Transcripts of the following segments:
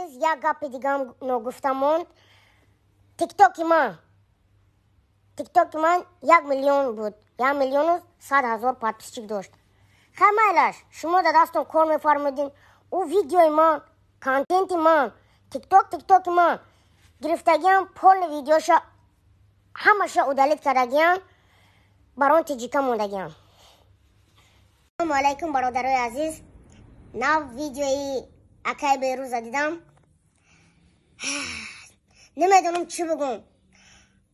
Азиз, як гапи дигам ногуфта монд. Тиктоки ман 1 миллион буд, 1 100 000 подписчик дошт. Хай, майлаш, шумо дар дастон кор мефармудин. Ӯ видеои ман, контенти ман, тиктоки ман гирифтагиам, полный видеоша ҳамаша удалить кардагиам, барон тиҷика мондагиам. Ассалому алайкум, бародарои азиз. Нав видеои акай Беруза дидам, намедонам чӣ бигӯм.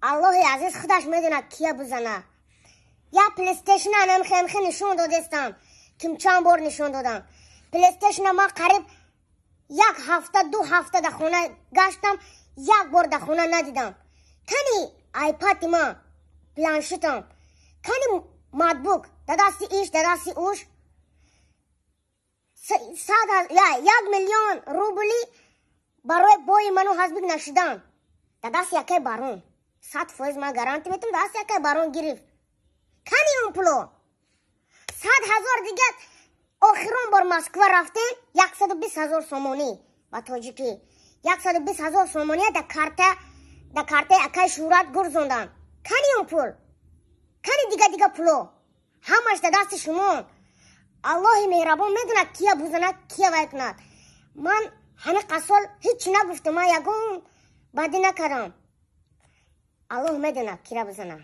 Аллоҳи азиз худаш медонад, кия бизана. Як Плейстейшн анамхемхе нишон додестам, ким чанд бор нишон додам. Плейстейшна ман қариб як ҳафта, 2 ҳафта дар хона гаштам, як бор дар хона надидам. Кани айпади ман, планшетам, кани макбук? Дар дасти иш, дар дасти уш. 1 миллион рубли барои бои ману ҳазбик нашидан дар дасти якай барон, 100% ман гарантӣ метам, дасти якай барон гирифт. Кани он пуло? 100 000 дига. Охирон бор Москва рафтем, 120 000 сомонӣ, ба тоҷикӣ 120 000 сомонӣ дар картаи акай Шӯҳрат гурзондан. Кани он пул? Кани дига дига пуло? Ҳамаш дар дасти шумо. Аллоҳи меҳрабон медонад, кия бузанад, кия вай кунад. Ман ҳамин қасол ҳеҷ нагуфтам, ман ягон бадӣ накардам. Аллоҳ медонад, кира бизанад.